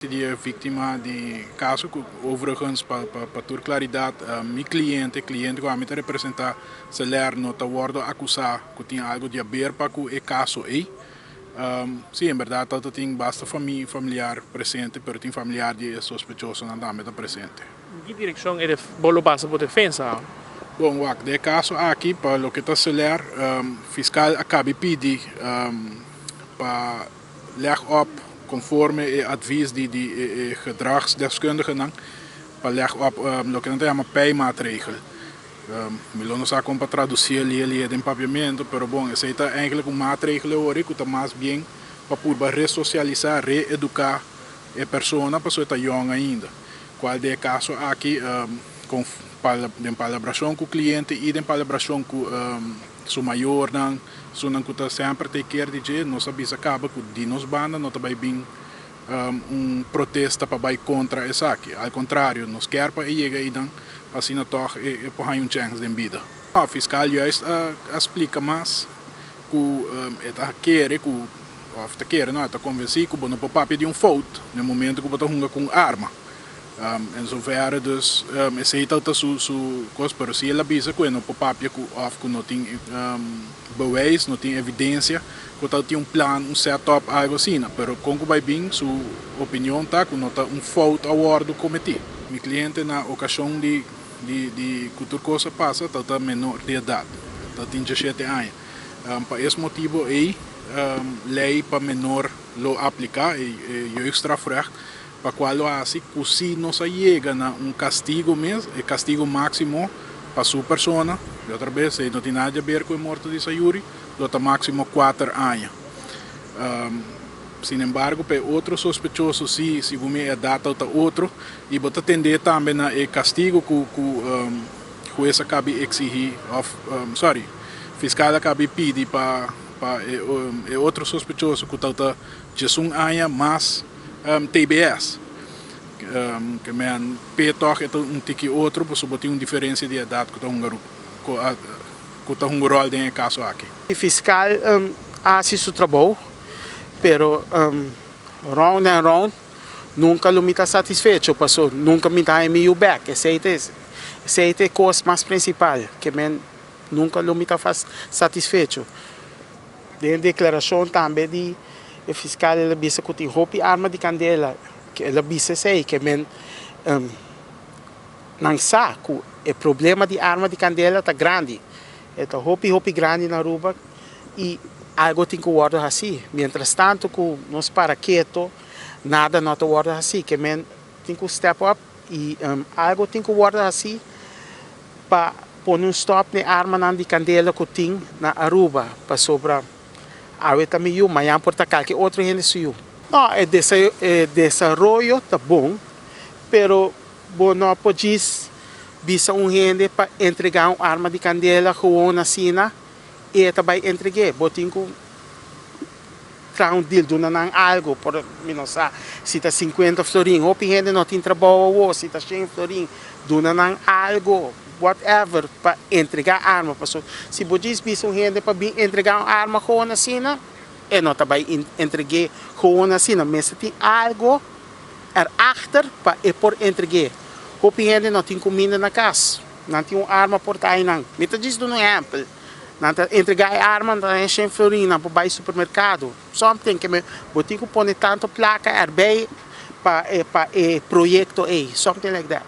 Di e víktima di kaso ku overigens pa tur klaridat mi kliente, kliente ku ami ta representá, Celer no ta wòrdu akusá ku tin algu di haber pa ku e kaso ei. Sí, en bèrdat ta tin basta familiar presente, pero tin familiar di e sospechosonan tambe ta presente. Den ki direkshon e bo lo basa bo defensa? Bon, wak, den e kaso aki pa loke ta Celer, fiskal a kabi pidi pa Leg op conforme e advies di di e gedragsdeskundigenan pa leg op loke nan ta yama pijmaatregel. Mi lo no sa con pa traduci e lie lie den papiamento, pero bon, esey ta eigenlijk un maatregel awor cu ta mas bien pa purba resocialisa, reeduca e persona pasobra e ta yong ainda. Cual den e caso aki den palabracion cu cliente y den palabracion cu Su mayornan, esunnan ku ta semper ta e kier di dje, nos a bisa kaba ku di nos banda no ta bai bin un protesta pa bai kontra esaki. Al kontrario, nos kier pa e yega einan pa asina tòg e por haña un chèns den bida. Fiskal juist a splika mas ku e ta kere ku, òf ta kere no, e ta konvensí ku bo no por papia di un fout na e momento ku bo ta hunga ku un arma. En zoverre dus esey ta ta su su cos, pero si el a bisa cu e no por papia cu of cu no tin bewijs, no tin evidencia cu ta tin un plan, un set up, algo asina. Pero con cu bay bin su opinion ta cu no ta un fout a wordo cometi. Mi cliente na ocasion di di di cu tur cos a pasa ta ta menor di edad, ta tin diesshete aña. Pa es motibo ey ley pa menor lo aplica, e jeugdstrafrecht. Pa cual lo haci cu si nos a yega na un castigo mes, e castigo maximo pa su persona, di otra bes ey no tin nada di haber cu e morto di Sayuri, lo ta maximo cuater aña. Sin embargo pa e otro sospechoso si, segun mi e edad ta otro y bo ta tende tambe na e castigo cu cu hues a cabi exigi of sorry fiscal a cabi pidi pa pa e otro sospechoso cu ta 11 aña mas. TBS. Ke men p'e tòg e ta un tiki otro pasobra bo tin un diferensia di edat ku ta hunga ku ta hunga ròl den e kaso aki. E fiskal a hasi su trabou, pero round en round nunka lo mi ta satisfecho paso nunka mi ta haña mi yu bèk. Esei ta esei ta e kos mas prinsipal ke men nunka lo mi ta satisfecho. Den deklarashon tambe di e fiskal el a bisa ku tin hopi arma di kandela. El a bisa esei ke men nan sa ku e problema di arma di kandela ta grandi. E ta hopi hopi grandi na Aruba i algo tin ku wòrdu hasí. Mientras tanto ku nos para keto nada no ta wòrdu hasí. Ke men tin ku step up i algo tin ku wòrdu hasí pa pone un stop n'e armanan di kandela ku tin na Aruba, pasobra awe ta mi yu, mañan por ta kalke otro hende su yu. No, e desaroyo ta bon, pero bo no por djis bisa un hende pa entregá un arma di kandela gewoon asina i e ta bai entreg'é. Bo tin ku traha un deal, duna nan algo, por mi no sa si ta sinkuenta florin, hopi hende no tin trabou awor, si ta shen florin, duna nan algo, whatever, pa entrega arma, pasobra si bo djis bisa un hende pa bin entrega un arma gewoon asina, e no ta bai entreg'é gewoon asina, mester tin algo erachter pa e por entreg'é. Hopi hende no tin kuminda na kas, nan tin un arma por ta einan, mi ta djis duna un ehèmpel. Nan ta entrega e arma, nan ta haña shen florin, nan por bai supermerkado. Something ke me bo tin ku pone tantu plaka erbij pa e pa e proyekto ei, something like that.